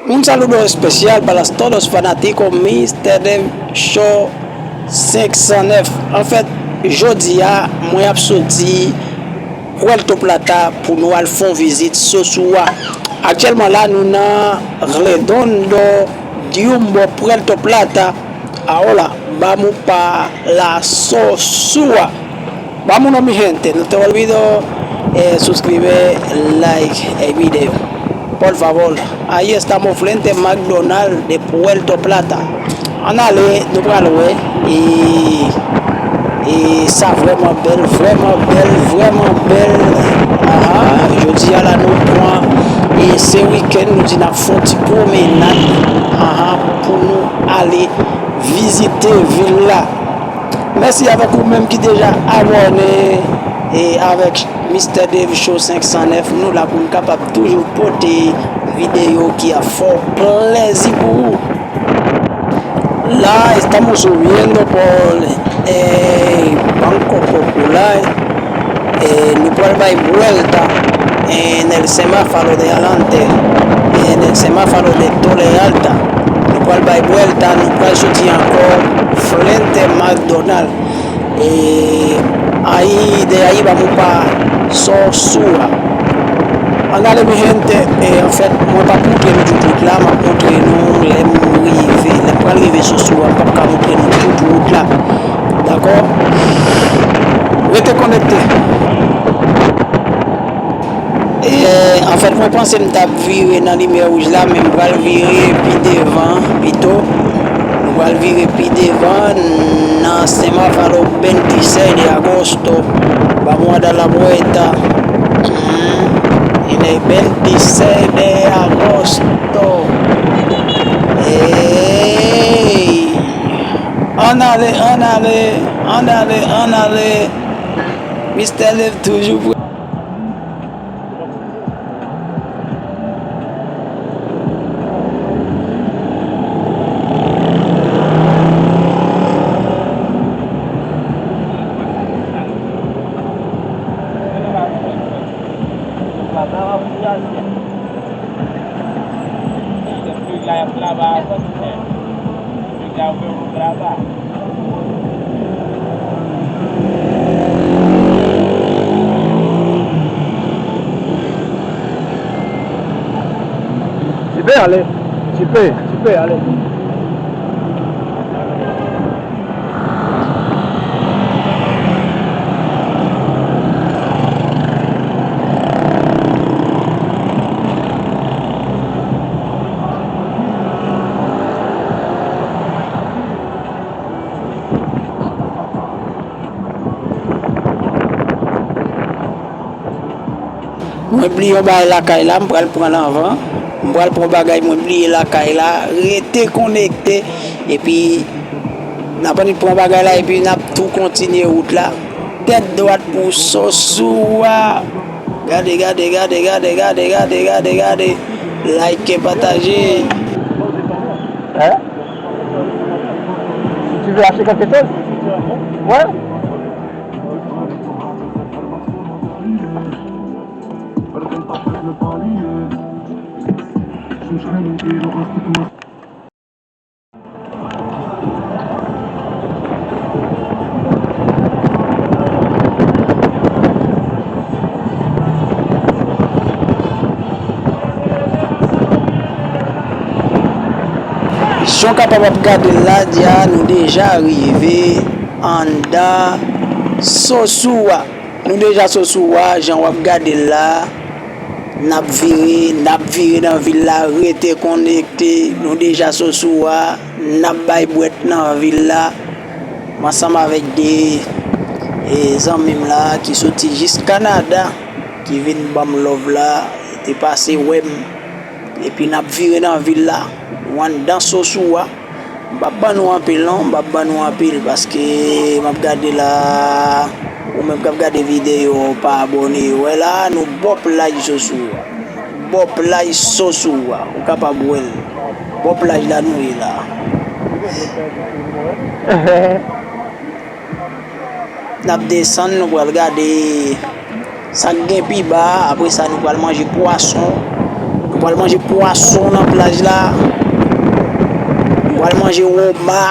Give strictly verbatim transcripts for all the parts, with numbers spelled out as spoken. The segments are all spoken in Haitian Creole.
Un saludo especial para todos fanáticos Mister Dev Show senk san nèf. Anfèt, jodi a, mwen ap soti Puerto Plata pou nou al fè yon vizit Sosua. Aktyèlman la, nou nan Redondo de Yumbo, Puerto Plata. Ahora, vamos pa la Sosua. Vámonos, mi gente. No te olvido, eh, suscribir, like el video. Por favor. Ahí estamos frente McDonald's de Puerto Plata. Ann ale, nou pral wè. E, e sa vrèman bèl, vrèman bèl, vrèman bèl. Aha, jodi a la nou pran, e se wikenn, nou di n ap fè yon ti pwomenad. Aha, pou nou ale vizite vil la. Mèsi avèk ou menm ki deja abòne e avèk Mister Dave Show senk san nèf. Nou la pou n kapab toujou pote videyo ki ap fè w plèzi pou ou. La estamos subiendo por, eh, Banco Popular. Eh, nou pral bay bwèlta en el semáforo de adelante, en el semáforo de Torre Alta. Nou pral bay bwèlta, nou pral soti ankò frente McDonald. E ahí, de ahí vamos pa Sosua. Ann ale, mi gente, e anfèt, mwen p ap montre nou tout wout la, m ap montre nou lè m rive, lè m pral rive Sosua, m p ap ka montre nou tout wout la. Dakò? Rete konekte. E, anfèt, mwen panse m t ap vire nan limyè wouj la, men m pral vire pi devan pito. M pral vire pi devan nan semáforo veintiséis de agosto. Vamos a dar la vuelta. Mm, en el veintiséis de agosto. Ey! Ann ale, ann ale, ann ale, ann ale. Mister Dave toujou prè. Tu peux aller. Tu peux, tu peux aller. Mwen bliye yon bagay lakay la, m pral pran l anvan. M pral pran bagay mwen bliye lakay la. Rete konekte. Epi, n ap annik pran bagay la, epi n ap tou kontinye wout la. Tèt dwat pou Sosua. Gade, gade, gade. Like, pataje. Hein? Si tu veux acheter quelque chose? Ouais. Jan w kapab ap gade l la, di a nou deja rive anndan Sosua. Nou deja Sosua, jan w ap gade l la. N ap vire, n ap vire nan vil la, rete konekte. Nou deja Sosua, n ap bay bwèt nan vil la. M ansanm avèk de, e, zanmi m la ki soti jis Kanada, ki vin ban m love la, te pase wè m. Epi n ap vire nan vil la. Nou anndan Sosua. M p ap ban nou anpil non, m p ap ban nou anpil paske m ap gade la, ou menm k ap gade videyo, ou pa abòne, wè la, nou bò plaj Sosua. Bò plaj Sosua, ou kapab wè l. Bò plaj la nou ye la. N ap desann, nou pral gade sa k gen pi ba a. Apre sa, nou pral manje pwason. Nou Pral manje pwason nan plaj la. Pral manje woma.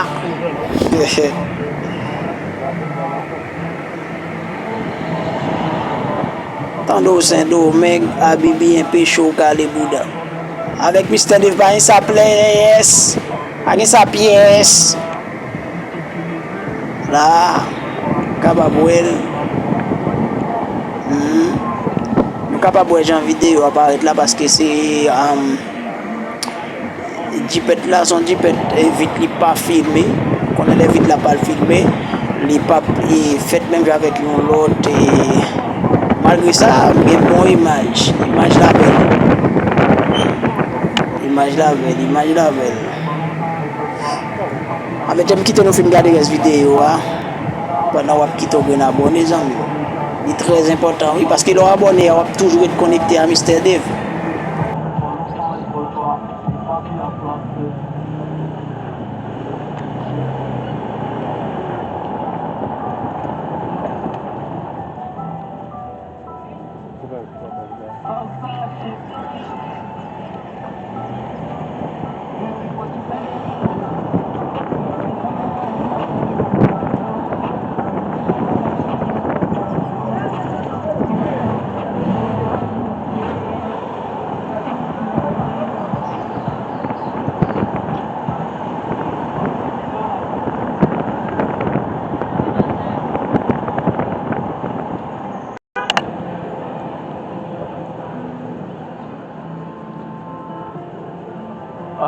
Tande w Sendomeng, Abibi enpe cho w kale bouda. Avèk Mistè Dave pa gen sa pyès. Pa gen sa pyès. La, kapab wè l. Hmm. Nou kapab wè jan videyo a parèt la paske se, um, Jipèt la se yon jipèt, e, vit li pa filme. Konnen lè vit la pa filme, li p ap, e, fèt menm jan avèk yon lòt, e, malgre sa, gen bon imaj. Imaj la bèl. Imaj la bèl, imaj la bèl. A, medam, kite nou fin gade rès videyo a. Pandan w ap kite yon grenn abòne, zanmi m. Li trè enpòtan, wi, paske lè w abòne a, w ap toujou ret konekte a Mistè Dave.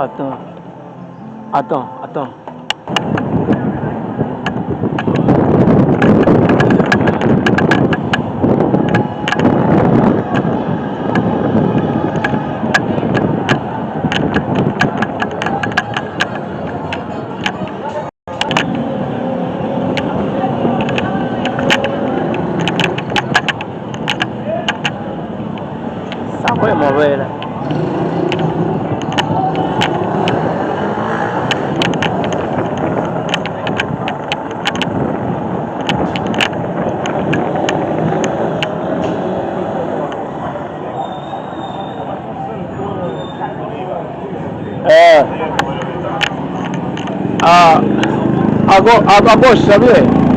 Atan, atan, atan. Sa vrèman vrè la. Eh. A, a gò-, a, a gòch, sa byen.